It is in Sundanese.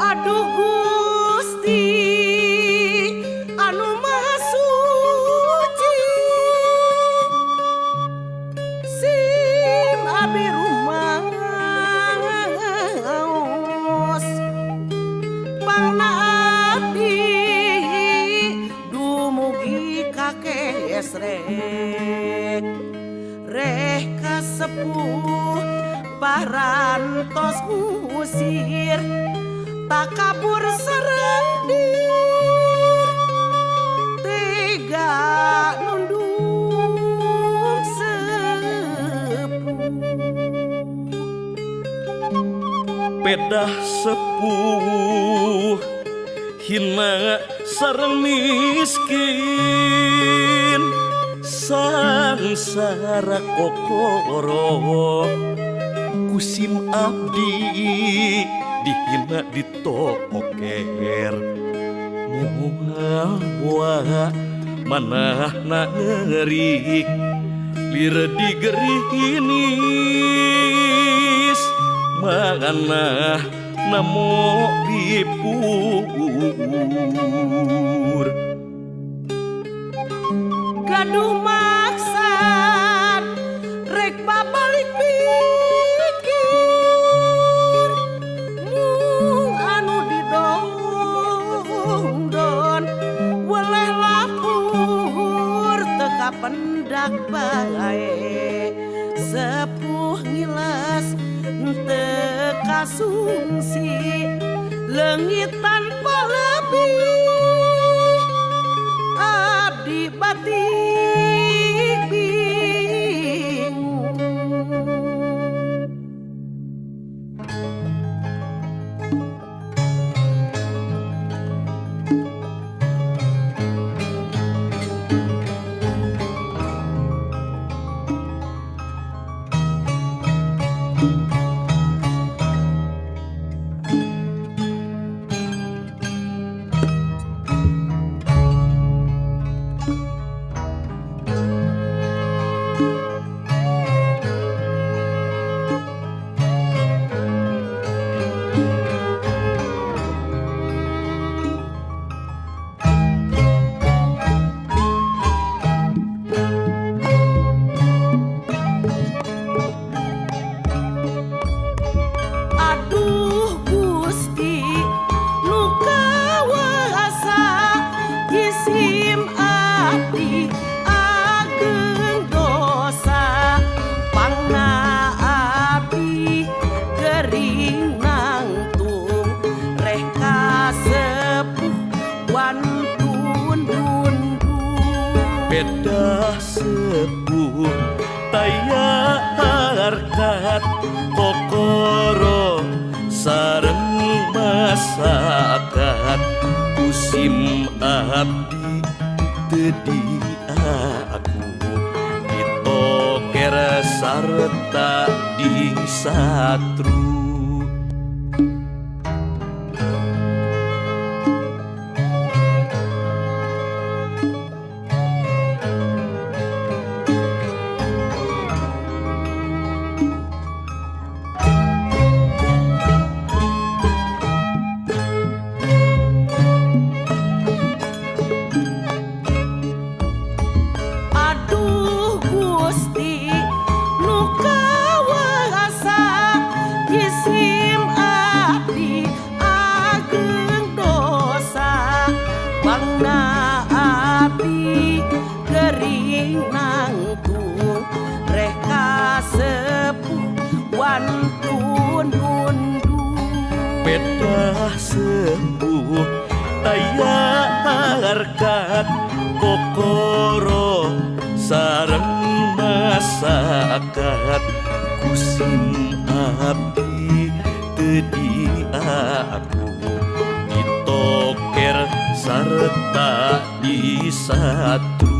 Aduh Gusti anu Maha Suci, sim abdi rumaos pangna abdi dumugi ka kesrek reh kasepuh parantos ngusir takabur sareng dir tega nunduk sepuh. Pedah sepuh hina sareng miskin, sangsara kokoro kusim abdi dihina ditoker moal boa manahna ngerik lir digerinis manah namo dipur. Gaduh maksad rek babalik pikir mung anu didongdon weleh lapur teu kapendak bae sepuh ngiles teu kasungsi leungit tanpa lebih abdi batik bingung. Aduh Gusti nu kawasa jisim abdi ageng dosa pangna abdi gering nangtung reh kasepuh wantun nunduk. Pedah sepuh taya harkat kokoro sareng masakat kusim abdi teu diaku ditoker sarta disatru. Aduh Gusti nu kawasa jisim abdi ageng dosa pangna abdi gering nangtung reh kasepuh wantun nunduk. Pedah sepuh taya harkat kokoro sareng masakat kusim abdi teu diaku ditoker sarta disatru.